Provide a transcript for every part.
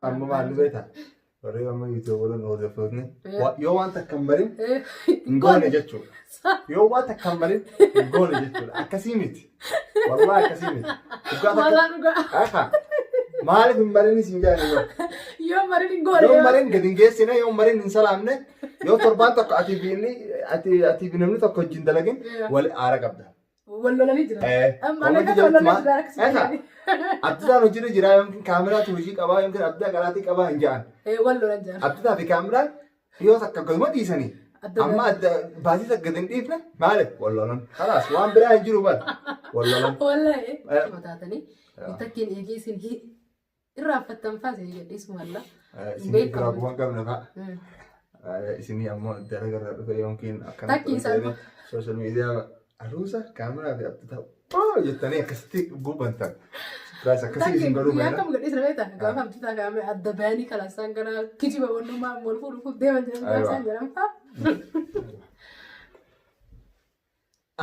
Amma maal ni beektaa? Warri amma yuutuubaroonni hordoftootni yoo waan takka hin barin hin goone jechuudha. Yoo waan takka hin barin hin goone jechuudha. Akkasii miti. Wallaahi akkasii miti. Dhugaa takka. Walaa dhugaa. Aha. Maaliif hin barin isin jedhani yoo? Yoo marin hin goone. Yoo hin barin gadi hin geessine, yoo hin barin hin salaamne, yoo torbaan tokko ati fi inni ati fi namni tokko wajjin dalagin wal aara qabda. Wal lolanii jiran. Amma Comment akka wal jalatti lolanii maal? jiran akkasuma Egaa jedhanii. Abditaan hojiirra jira yookiin kaameraatu hojii qabaa yookiin abditaa qaraatii qabaa hin jedhan. Wal lolan jiran. Abditaa fi kaameraan dhiyoo takka gaduma dhiisanii. Adda Amma adda baasii takka gad hin dhiifne maaliif wal lolan. Kalaas waan biraa hin jiru bara wal lolan. Wallahi. Mataatanii takkiin eegee isin irraanfattan faa isin gadhiisu malla. Isinii biraa guban qabne fa'a. Isinii ammoo dalaga irraa dhufe yookiin akkana Takki isaan social media aruusa kaameraa fi abditaa oo jettanii akkasitti gubantan. Surprise akkasii isin godhuu Guyyaa beena. kam gadhiisna beektaa? Gaafa abditaa kaame adda bayanii kalaasaan gara kijiba wannummaa wal fuudhuuf deeman jedhan gaafa isaan jedhan faa.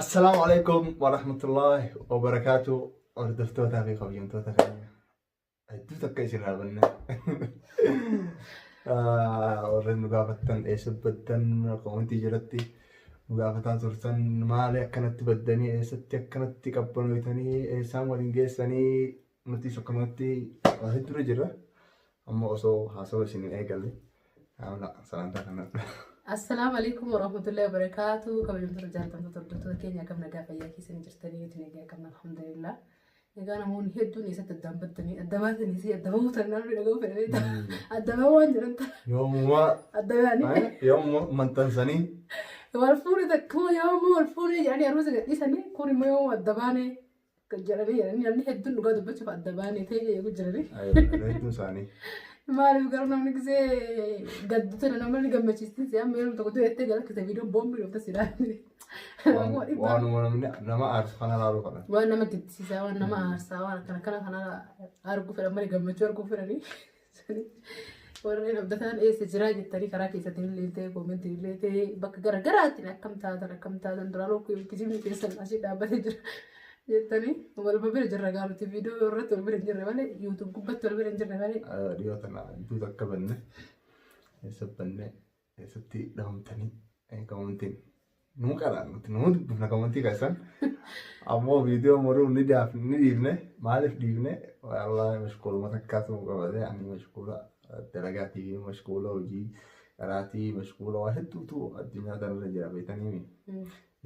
Assalaamu alaikum warahmatullahi wabarakaatu hordoftootaa fi kabajamtoota keenya. Hedduu takka isin raabanne. Warreen nu gaafattan eessa baddan koomentii jalatti nu gaafataa turtan maali akkanatti baddanii eessatti akkanatti qabbanoytanii eessaan waliin geessanii nutis akkanumatti waa hedduurra jirra. Amma osoo haasawa isin hin eegalle sagantaa kana. Assalaamu alaikum warahmatullahi wabarakatuh. Kabajamtoota jaallatamtoota hordoftoota keenya akkam nagaa fayyaa keessanii jirtanii nuti nagaa qabna alhamdulillah. Egaa namoonni hedduun eessatti addaan battanii adda baatanii si adda bahuu tan namni dhaga'uu fedha beektaa. Adda bahuu waan jedhan ta'a. Yoomumaa Adda bahanii. yoomuma maxxansanii Wal fuune takkuma yoomuu wal fuune jedhanii aruusa gadhiisanii kun immoo yoomuu adda baane jedhanii jedhanii namni hedduun dhugaa dubbachuuf adda baane ta'e eegu jiranii. Hedduun isaanii. Maaliif garuu namni gisee gaddu tana namni gammachiisti si amma yeroo tokko du'ettee jala kisa viidiyoon boombii dhufte si ilaalle. Waanuma namni nama aarsu kana ilaaluu qaban. Waan nama gaddisiisaa, waan nama aarsaa, waan akkana kana kana arguu fedhan malee gammachuu arguu fedhanii. Warreen abdataan eessa jiraa jettanii karaa keessatti illee ta'e koomentii illee ta'e bakka garaagaraatiin akkam taatan akkam taatan duraan kijibni keessan asii dhaabbatee jira jettanii wal bira jirra gaa nuti viidiyoo irratti wal bira hin jirre malee yuutuub gubbatti wal bira hin jirre malee. Dhiyoo tana hedduu takka banne eessa banne eessatti dhabamtanii koomentiin nuu qara nuti nuu dubbifna koomentii keessan ammoo viidiyoo moruu ni daaf ni dhiifne maaliif dhiifne wallaahi mashkuuluma takkaatu nu qabate ani mashkuula dalagaatii fi mashkuula hojii qaraatii mashkuula waa hedduutu addunyaa tanarra jira beektanii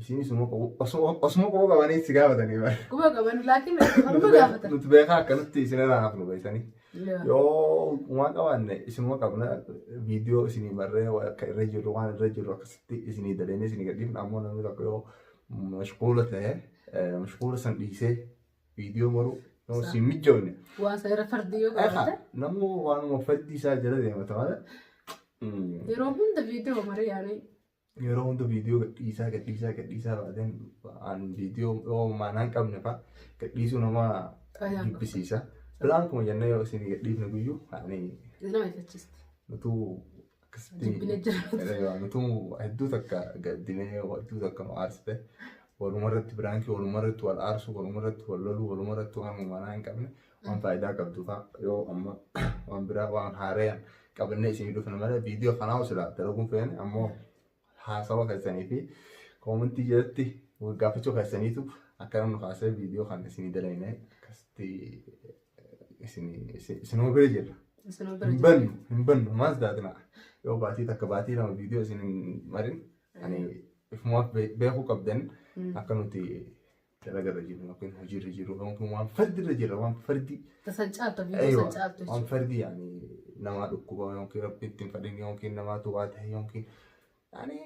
isinis osuma quba qabanii si gaafatanii bara. Quba qaban laakiin orma gaafatan. Nuti beekaa akkanatti isin irraa hafnu beektanii. Yoo waan qabaanne isinuma qabna viidiyoo isinii marree akka irra jirru waan irra jirru akkasitti isinii daleenee isinii gadhiifna ammoo namni tokko yoo mashquula ta'e mashquula san dhiisee viidiyoo maruu yoo siin mijoofne. Waan isa irra fardii yoo qabaate. Namuu waanuma fardii isaa jala deemata malee. Yeroo hunda viidiyoo maree yaanii Yeroo hunda viidiyoo gadhiisaa gadhiisaa gadhiisaa baateen an viidiyoo yoo maanaa hin qabne fa'a gadhiisuu nama jibbisiisa. Bilaankuma jennee yoo isin gadhiifne guyyuu ani Nama ifachiisti. nutuu akkasitti Jibbine jira. Nutuu hedduu takka gaddinee hedduu takka nu aarsite walumarratti biraankii walumarratti wal aarsuu walumarratti wal loluu walumarratti waan maanaa hin qabne waan faayidaa qabdu fa'a yoo amma waan biraa waan haarayaan qabannee isinii dhufna malee viidiyoo kanaa silaa dalaguun feene ammoo haasawa keessanii fi koomentii jalatti gaafachuu keessaniitu akka namni kaasee viidiyoo kana isinii dalayne akkasitti isinuma bira jirra. Isinuma bira Hin jirra. bannu hin bannu maas daatina yoo baatii takka baatii lama viidiyoo isin hin marin ani ifumaaf beekuu qabdan akka nuti dalagarra jiru yookiin hojiirra jiru yookiin waan fardirra jira waan fardi Tasan caaltu viidiyoo Aywa, san caaltu waan jechuudha. fardi yani namaa dhukkuba yookiin rabbi ittiin fadhin yookiin namaatu waa ta'e yookiin yani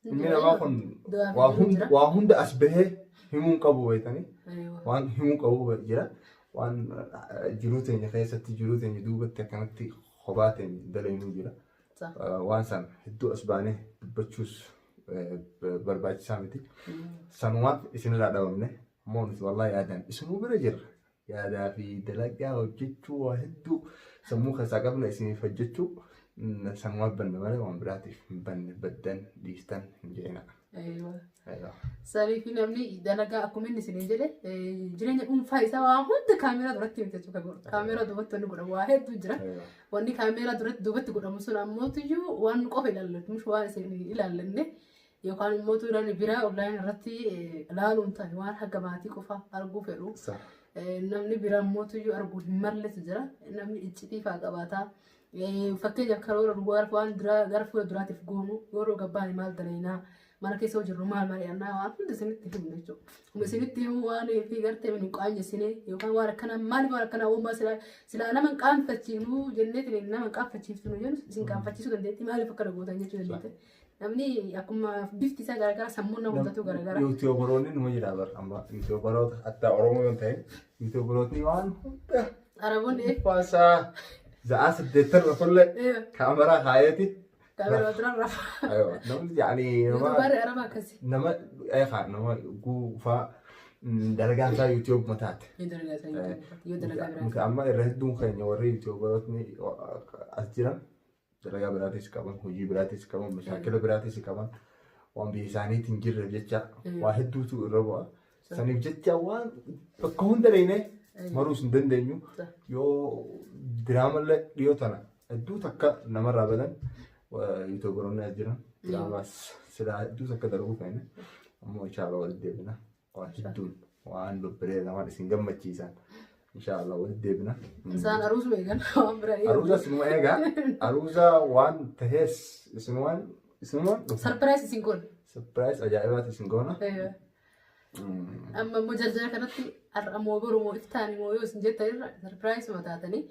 ilmi namaa kun Du'aa fi waa jiru hunda jira. waa hunda as bahee himuu hin qabu beektanii Aywa. waan himuu qabu jira waan jiruu teenya keessatti jiruu teenya duubatti akkanatti kophaa teenya dalaynuu jira. Waan san hedduu as baanee dubbachuus barbaachisaa miti. Sanumaaf isinirraa dhabamne ammoo nuti wallaahi yaadaan isinuu bira jirra. Yaadaa fi dalagaa hojjechuu waa hedduu sammuu keessaa qabna isiniif hojjechuu Sanumaaf banne malee waan biraatiif hin banne baddan dhiistan hin jedhina. Eeywa. Aywa. Sanii fi namni dalagaa akkuma inni isiniin jedhe jireenya dhuunfaa isaa waa hunda kaameeraa duratti himte jechuudha. Kaameeraa duubatti wanni godhamu waa hedduu jira. Aywa. Wanni kaameeraa duratti duubatti godhamu sun ammootiyyuu waan nu qofa ilaallatu mush waan isin ilaallanne yookaan immoo namni biraa online irratti ilaaluu hin taane waan haga maatii qofa arguu fedhu. Sa. Namni biraa ammootiyyuu arguu hin malletu jira. Namni iccitii fa'aa qabaata. Fakkeenyaaf karoora duwwaa waan duraa gara fuula duraatiif goonu yeroo gabbaane maal dalaynaa mana keessa hojjennu maal mari'annaa waan hundi isinitti himnu jechuudha. Kuma isinitti himu waan fi gartee nu qaanjessinee yookaan waan akkanaa maaliif waan akkanaa uumaa silaa silaa nama hin qaanfachiifnu jenneetiin nama hin qaanfachiifnu jennu isin qaanfachiisuu dandeetti maaliif akkana gootan jechuu dandeetti. Namni akkuma bifti isaa garaagara sammuun nama hundatu garaagara. Yuutuubaroonni numa jira bar amma yuutuubaroota hatta Oromoo yoo ta'e yuutuubarootni waan hunda Araboonni Faasaa za'aa 8 rafollee kaameraa kaayeeti. Kaameraa duraan rafa. Aywa namni yaani nama Yuutuubarri araba akkasi. nama eegaa nama guufaa dalagaan isaa yuutuub mataate. Yoo dalagaa isaa yoo dalagaa biraa. Nuti amma irra hedduun keenya warri yuutuubarootni as jiran dalagaa biraatis qaban, hojii biraatis qaban, mashaakila biraatis qaban, waan biyya isaaniitiin jirre jecha waa hedduutu irra bu'a. Saniif jecha waan bakka hunda dhaqnee maruus hin dandeenyu. Yoo diraamallee dhiyoo tana hedduu takka namarraa badan yuutuubaroonni as jiran diraamaas silaa hedduu takka darbuu feene ammoo inshaAllah walitti deebina waan hedduun waan babbareedaa waan isin gammachiisan inshaAllah walitti deebina. Isaan aruusuma eegan waan biraa eegan. Aruuza isinuma eegaa. Aruuza waan tahees isinumaan isinumaan dhufa. Sarpiraayis isin goona. Surprise ajaa'ibaati isin goona. Amma immoo jarjara kanatti har'a moo boru moo iftaan moo yoo isin jettan irra sarpiraayisuma taatanii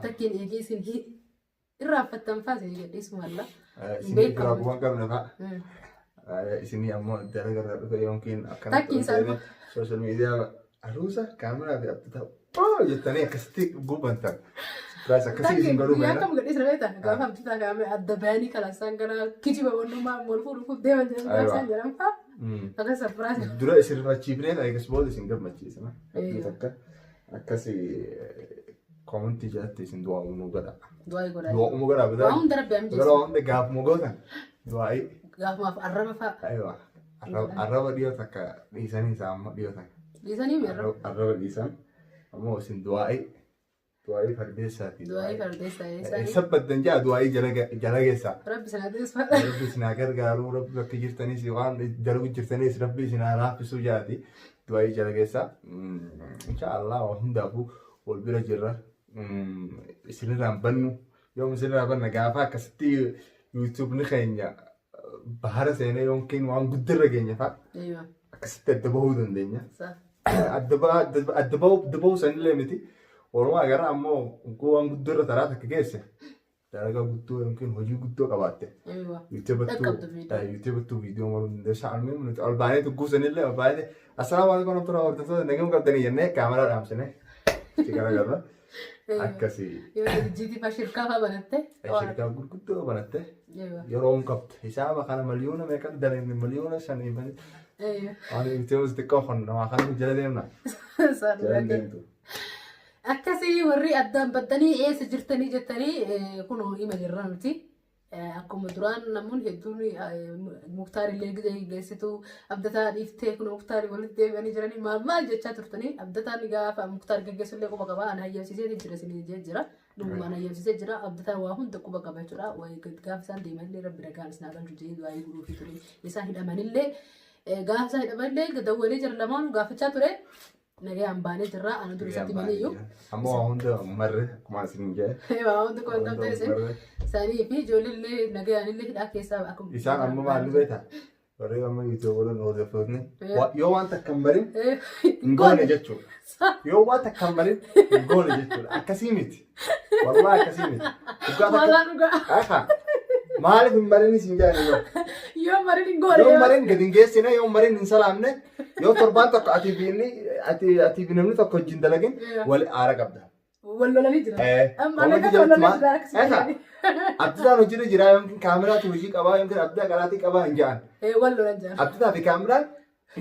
takkiin eegee isin irraanfattan fa'aa isin gadhiisuma alla. Isin biraa bu'aan qabne fa'a. Isinii ammoo dalagarraa dhufe yookiin Takkiin akkanatti social media aruuza kaameraa fi abdata oo jettanii akkasitti gubantan. Surprise akkasii isin godhuu Guyyaa feena. kam gadhiisna beektaa? Gaafa abditaa kaa'ame adda bayanii kalasaan gara kijiba wannummaa wal fuudhuuf deeman jedhan Aywa. isaan jedhan fa'aa. Akka sarpiraayis. Dura isin rifachiifnee eegas booda isin gammachiisna. Hedduu takka akkasii koomentii jalatti isin du'aa uumuu godha. Du'aa godhaa. Du'aa uumuu godha bitaa. Waa hunda rabbi amjeessa. Yeroo hunda gaafuma gootan du'aa'ii. Gaafumaaf arraba fa'a. Aywa. Arraba dhiyoo takka dhiisanii isaa ammoo dhiyoo takka. Dhiisanii mi'arra. Arraba dhiisan ammoo isin du'aa'ii du'aa'ii fardeessaati. Du'aa fardeessaa isaanii. Sabbaddan jaa du'aa'ii jala geessaa. Rabbi sana dhiisfa. Rabbi isin haa gargaaru, Rabbi bakka jirtanis waan dalagu jirtanis Rabbi isin haa laaffisuu jaati. Du'aa'ii jala geessaa. Insha Allah waa hundaafuu wal bira jirra. Isinirraan bannu yoom isinirraa banna gaafa akkasitti yuutuubni keenya bahara seenee yookiin waan guddarra keenya fa'a akkasitti adda bahuu dandeenya. Adda bahuu sanillee miti. Walumaa gara ammoo waan guddarra taraa takka geesse dalagaa guddoo yookiin hojii guddoo qabaatte. Yuutuubattuu viidiyoo maruu dandeessa. Almuhiim nuti ol baanee tugguu sanillee ol baanee assalaamu alaikum warahmatullahi wabarakatuh nagama qabdanii jennee kaameraa dhaamsine itti garagarra. Akkasii. Yoo jiitii fa'aa shirkaa fa'aa banatte. Shirkaa gurguddoo banatte yeroo hin qabdu. Hisaaba kana miliyoona meeqa dalagni miliyoona shanii bani. Waan yuutuubas xiqqoo kun namaa kana jala deemna. Jala deemtu. Akkasii warri addaan baddanii eessa jirtanii jettanii kunoo hima jirra nuti. Akkuma duraan namoonni hedduun Muktaar illee gizee geessitu abdataa dhiiftee kun Muktaar walitti deebi'anii jiranii maal maal jechaa turtanii abdataan gaafa Muktaar geggeessu illee quba qaba ana hayyamsiisee jira isin jee jira dhugumaan hayyamsiisee jira abdataan waa hunda quba qaba jechuudha gaafa isaan deeman illee rabbi nagaan isin haa galchu jee du'aa godhuufii ture isaan hidhamanillee gaafa isaan hidhamanillee dawwalee jira lamaan gaafachaa ture nagayaan baanee jirra ana dura isatti maniyyuu. Ammoo waa hunda marre akkuma isin jedhe. Waa hunda quba hin qabdan isin. Isaanii fi ijoollee nagayaan illee hidhaa keessaa akkuma. Isaan amma maal beektaa? Warri amma yuutuubaroonni hordoftoonni yoo waan takka hin barin hin goone jechuudha. Yoo waan takka hin barin hin goone jechuudha. Akkasii miti. Wallaahi akkasii miti. Dhugaa takka. Walaa dhugaa. Maaliif hin barin isin jedhan yoo? Yoo marin hin goone. Yoo marin gadi hin geessine, yoo marin hin salaamne, yoo torbaan tokko ati fi inni ati ati fi namni tokko wajjin dalagin wal aara qabda. Wal lolanii jira. Amma Comment akka jalatti wal lolanii jira akkasuma. Abditaan hojiirra jira yookiin kaameraatu hojii qabaa yookiin abditaa qaraatii qabaa hin jedhan. Wal lolan jira. Abditaa fi kaameraan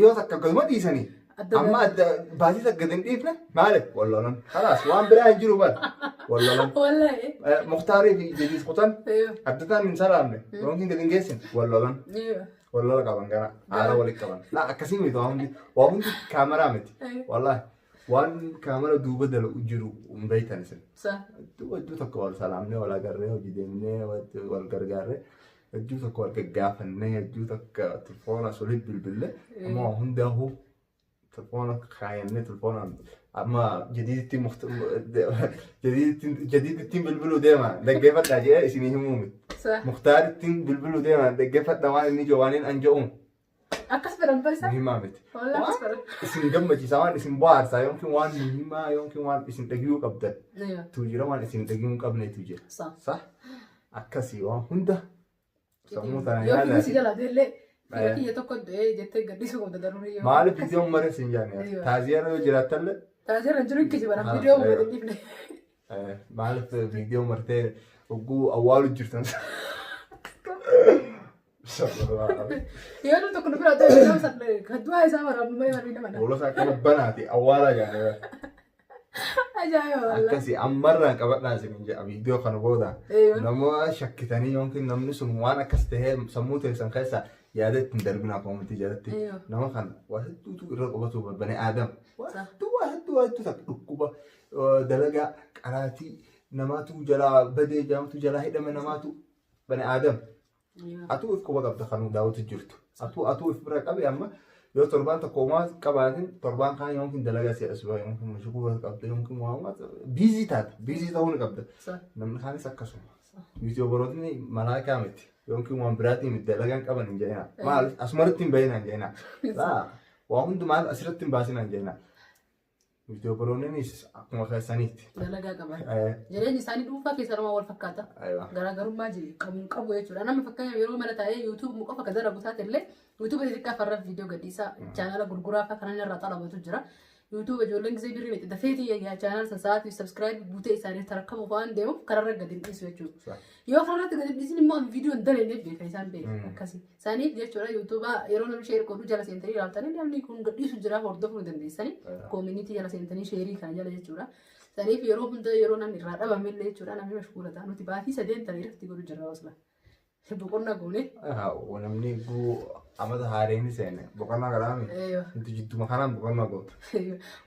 yoo takka gaduma dhiisanii. Adda Amma adda baatii takka gad hin dhiifne maaliif wal lolan. Kalaas waan biraa hin jiru bar wal lolan. Wallahi. Muktaarii fi Jadiid kutan Eeyyoo. abdataan hin salaamne yookiin gad hin geessin wal lolan. Eeyyoo. Wal lola qaban gara haara walitti qaban. Laa akkasii miti waa hundi waa hundi kaameraa miti. Wallahi waan kaamera duuba dalagu jiru hin beektan isin. Sa. Hedduu hedduu tokko wal salaamnee wal agarree hojii deemnee wal gargaarree hedduu tokko wal gaggaafannee hedduu tokko telefoona solid bilbillee amma waa hundaa'uu telefoona kaayannee telefoona amma jadiiditti jadiiditti bilbiluu deema dhaggeeffadhaa jedhee isinii himuu miti. Sa. Muktaarittiin bilbiluu deema dhaggeeffadhaa waan inni jiru waan inni an jedhuun Akkas fedhan barisa. muhimaa miti. Wallahi akkas fedhan. Isin gammachiisa waan isin bohaarsaa yookiin waan muhimaa yookiin waan isin dhagiyuu qabdan Eeyyoo. tu jira waan isin dhagiyuu hin qabnetu jira. Sa. Sa akkasii waan hunda sammuu tana Yoo yaada. si jalaa illee fira Eh. kiyya tokko du'ee jettee gaddisuu qabda darurii yoo. Maaliif viidiyoon mara isin jaanne? Eeyyoo. Taaziyaa yoo jiraattallee Taasirra hin jiru hin kijiban Ah, viidiyoo eeyyoo. gadi hin dhiifne. Maaliif viidiyoo martee hogguu awwaalu jirtan? Yoo namni tokko nu bira ta'e nama sana kan du'aa isaa waraabnu malee warri nama dha. Hoolota akkana banaati awwaalaa jaanne. Ajaa'iba wallah. Akkasii ammarraan qabadhaa isin jedha viidiyoo kana booda. Eeyyoo. Nama shakkitanii yookiin namni sun waan akkas tahee sammuu teessan keessa yaada ittiin darbinaa koomitii jalatti. Eeyyoo. Nama kana waa hedduutu irra qubatu bane aadam. Waa Sa. hedduu waa hedduu waa hedduu takka dhukkuba dalagaa qaraatii namaatu jalaa badee jaamtu jalaa hidhame namaatu bane aadam. Eeyyoo. Atuu if quba qabda kan daawwatu jirtu. Atuu atuu if bira qabi amma yoo torbaan tokko homaa qabaatin torbaan kaan yookiin dalagaa si asuma yookiin mashukuura qabda yookiin waa homaa biizii taata biizii ta'uu ni qabda. Sa. Namni kaanis akkasuma. Sa. Yuutuubarootni malaakaa miti yookiin waan biraatii miti dalagaan qaban hin jedhina. Maal asumarratti hin bahinaa hin jedhina. Laa waa hundumaa asirratti hin baasinaa hin jedhina. Yuutuubaroonnis akkuma keessaniiti. Dalagaa qaban. Jireenyi isaanii dhuunfaa keessa nama wal fakkaata. Aywa. Garaagarummaa jiru qabu qabu jechuudha. Nama fakkeenyaaf yeroo mana taa'ee yuutuub qofa kan dalagu taate illee yuutuuba xixiqqaa farra viidiyoo gadhiisaa chaanala gurguraa fa'aa kanan irraa xalabatu jira. Yuutuuba ijoolleen gisee birrii miti dafeetii chaanala san sa'aatii sabskiraayib guutee isaanii tarakkamuuf waan deemuuf kararra gadi hin dhiisu jechuudha. Yoo kararratti gadi hin dhiisin immoo viidiyoo hin dalagneef beeka isaan beeka akkasii. Saniif jechuudha yuutuuba yeroo namni sheer godhu jala seentanii ilaaltanii namni kun gadhiisu jira hordofuu ni dandeessanii. Koomunitii jala seentanii sheerii kana jala jechuudha. Saniif yeroo hunda yeroo namni irraa dhabamillee jechuudha namni mashguula ta'a. Nuti baatii sadeen ta'e irratti godhu jirra osla. Boqonnaa goone. Namni guu amata haareen seene boqonnaa galaami. Nuti jidduma kanaan boqonnaa gootu.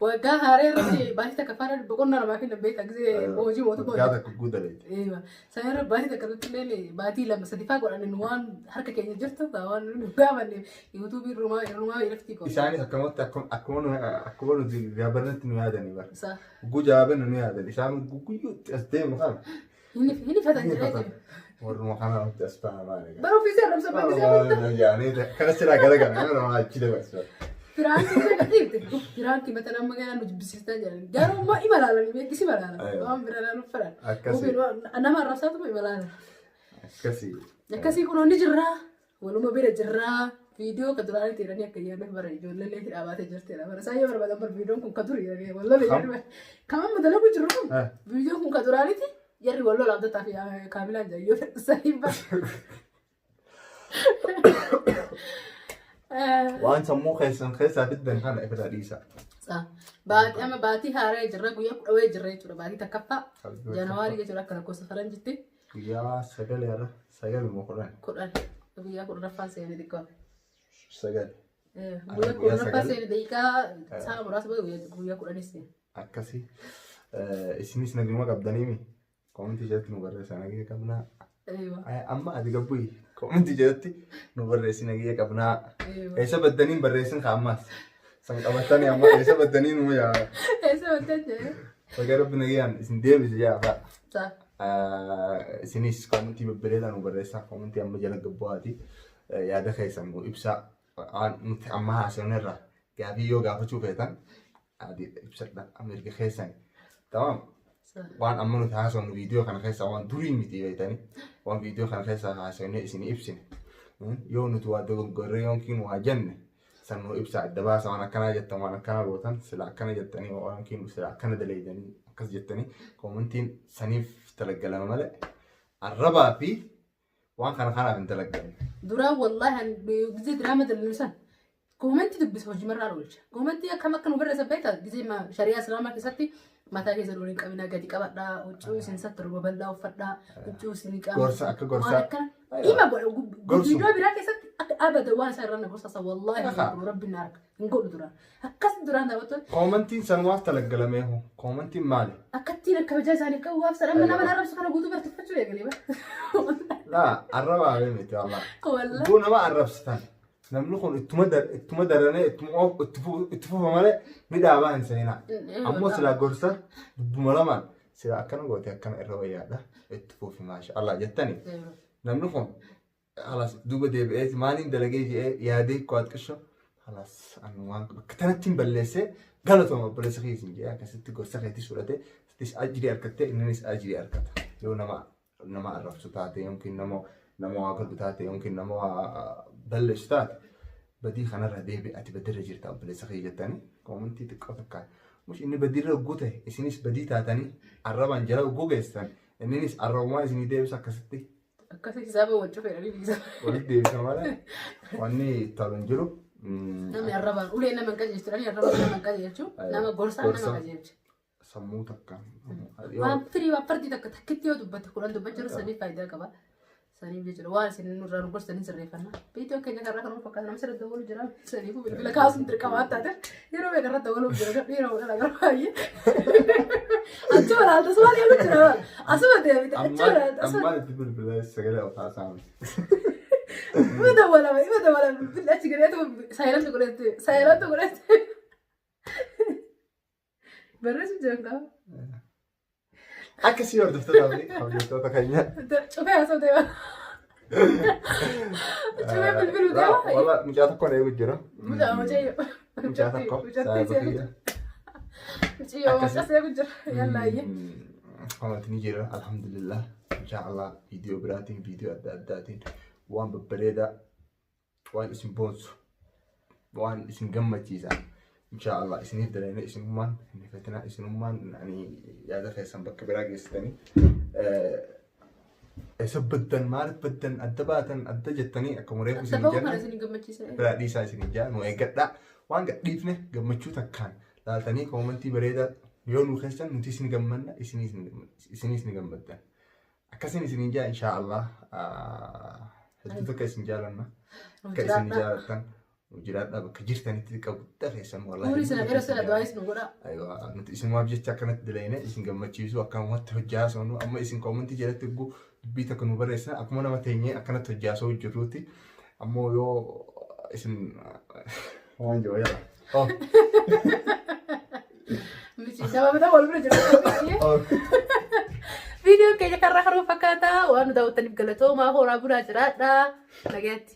Waggaa haaree irratti baatii takka faana boqonnaa namaa kennan beektaa gisee hojii mootummaa Waggaa hojjetu. takka guuta Sana irra baatii takka irratti illee baatii lama sadi faa godhanne nu waan harka keenya jirtu waan nu gaafanne yuutuubii rumaa rumaa irratti godhu. Isaanis akkamatti akkuma nuti gaafannetti nu yaadanii bara. Sa Gugguu jaabanne nu yaadan. Isaan gugguyyuutti as deemu kana. hin ifatan jedhee jiru. Warruma kana nutti as baha maali. Bara ofiisee arrabsa bakki isaa Kana silaa gara gara nama achi dabarsa. Firaankii isa gadhiifte. Firaankii mata nama ganaa nu jibbisiistaa jiran. Garuu immoo ima laalanii beekisi ima laalan. Aywa. Waan bira laaluuf fedhan. Akkasii. Nama arrabsaatuma ima laalan. Akkasii. Akkasii kunoo ni jirraa. Waluma bira jirraa. Viidiyoo ka duraanii jedhanii akka yaadne bara ijoollee illee hidhaa baatee jirtedha. Bara isaan yoo barbaadan bara viidiyoon kun ka duri jedhanii wal lola Kam? jedhanii. Kam amma dalagu jiru kun Eh. viidiyoon kun ka duraaniiti jarri wal lola abdataa fi kaamilaan jedhan yoo fedhan bara. Waan sammuu keessan keessaa fiddan kana ifirraa dhiisa. Baatii amma baatii haaraa jirra guyyaa kudha wayii jirra jechuudha baatii takkaffaa januwaarii jechuudha akka lakkoofsa faranjitti Guyyaa sagal irra sagal moo kudhan? 10 guyyaa 10ffaan seenee xiqqoo. Sagal. Guyyaa Guyyaa 10ffaa sagal. seenee daqiiqaa sa'a muraasa booda guyyaa 10s seene. Akkasii. Isinis naguma qabdaniimi. Koomentii jalatti nu barreessaa nagaya qabnaa. Eewa. Amma ati gabbuyi koomentii jalatti nu barreessi nagaya qabnaa. Eewa. Eessa baddaniin barreessin ka ammaas. San qabatanii amma eessa baddanii nu yaa. Eessa baddan jedhee? Baga rabbi nagayaan isin deebise yaa fa'a. Sa'a. Isinis koomentii babbareedaa nu barreessaa koomentii amma jala gabbu'aati. Yaada keessan nu ibsaa. Waan nuti amma haasofne irraa gaafii yoo gaafachuu feetan adiidha ibsadha mirga keessani. Tamam. Waan amma nuti haasofnu viidiyoo kana keessa waan durii miti beektanii waan viidiyoo kana keessa haasofne isin ibsine. Yoo nuti waa dogoggorre yookiin waa jenne san nu ibsa adda baasa waan akkanaa jettan waan akkanaa gootan sila akkana jettanii yookiin sila akkana daleeydanii akkas jettanii koomentiin saniif talaggalama malee arrabaa fi waan kana kanaaf hin talaggalamne. Duraan wallaahi an gisee diraama dalagnu san Koomentii dubbisa hojii marraa oolcha. Koomentii akkam akka nu barreessan beektaa gisee shari'aa islaamaa keessatti mataa keessa waliin qabinaa gadi qabadhaa huccuu isin sattu babal'aa uffadhaa huccuu isin qaama. Gorsa akka gorsaa. Waan akkana dhima godha Gorsu. viidiyoo biraa keessatti akka abada waan isaa irra na gorsasa wallaahi hin Aha. godhu rabbi na arga hin godhu duraan akkas duraan taphattu Koomantiin sanumaaf talaggalamee hoo? Koomantiin maali? akkattiin akka kabajaa isaanii qabu waaf sadhamma nama arrabsu kana guutuu bartiffachuu eegalee bara. Laa arrabaa miti wallah. Wallah. Buu nama arrabsitan. Namni kun ittuma ittuma daranee ittuma itti fufa malee ni dhaabaa hin seenaa. Ammoo silaa gorsa dubbuma lamaan silaa akkana goote akkana irra wayyaadha itti fufi maasha Allah jettani. Namni kun halas duuba deebi'ee maaliin dalagee jedhee yaadee qo'at qisho halas anu waan bakka tanatti hin balleessee galatooma obboleessa kee isin jedhee akkasitti gorsa keetis fudhatee sitis ajirii argattee inninis ajirii argata. Yoo nama arrabsu taate yookiin nama waa godhu taate yookiin nama waa balleessu taate badii kanarra deebi'i ati badirra jirta obboleessa kee jettanii koomentii xiqqoo takkaan. Mush inni badirra hogguu ta'e isinis badii taatanii arrabaan jala hogguu geessan inninis arrabumaan isinii deebisa akkasitti Akkasii hisaaba wal cufeedha ni walitti deebisa malee wanni tolu hin jiru. Namni arrabaan ulee nama hin qajeelchu jedhanii arrabaan nama hin qajeelchu nama gorsaan nama qajeelcha. Sammuu takkaan. Waan firii waan fardii takka takkitti yoo dubbatte 10 dubbachuu saniif faayidaa qaba. Saniif jechuudha waan isin nurraa nu gorsanii sirreeffanna. Viidiyoo keenya karraa kan fakkaata nama sirriitti dabaluu jira. Saniifuu bilbila kaasuun dirqama waan taateef yeroo meeqa irratti dabaluuf jira dhiira hodhan agarra baay'ee. Achuma laalta asuma deemu jira. Asuma deemite achuma laalta asuma. Ammaan itti bilbila sagalee of haasa'an. Ima dawwalama ima dawwalama bilbilli achi gadeetu silent godhette silent godhette. Barreessu jiran qaba. Akkasii hordoftoota fi kabajamtoota keenya. Cufee haasa'u deema. Cufee bilbiluu deema. Wala mucaa tokko na eegu jira. Mucaa mucayyoo. Mucaa tokko. Mucattii Saayiba kiyya. Mucayyoo Akkasii. mucaa seeku jira. Yallaa iyyee. Wanti ni jira alhamdulillah. Insha Allah viidiyoo biraatiin viidiyoo adda addaatiin waan babbareedaa waan isin boonsu waan isin gammachiisa insha Allah isiniif dalagna isinummaan hin hifatinaa isinummaan ani yaada keessan bakka biraa geessitanii eessa baddan maaliif baddan adda baatan adda jettanii akkuma reefu Adda isin bahuu kana jenne isin gammachiisa. biraa dhiisaa isin jaa nu eeggadhaa waan gadhiifne gammachuu takkaan laaltanii koomantii bareedaa yoo nu keessan nuti isin gammanna isinis ni gammaddan akkasiin isin jaa insha Allah hedduu takka isin jaalanna akka isin jaalattan nu jiraadhaa bakka jirtanitti xiqqa guddaa keessan wallahi Umurii sana dheeraa sana du'aayis nu godhaa. Aywa, nuti isinumaaf jecha akkanatti dalayne isin gammachiisu akkanumatti hojjaa soonu amma isin koomantii jalatti hogguu dubbii takka nu barreessan akkuma nama teenyee akkanatti hojjaa soo jirruuti ammoo yoo isin waan jiru yala. Oh, Miti nama bitaa wal bira jiru. oh. Viidiyoon keenya karraa karuu fakkaata waan nu daawwattaniif galatoomaa horaa bulaa jiraadhaa. Nagaatti.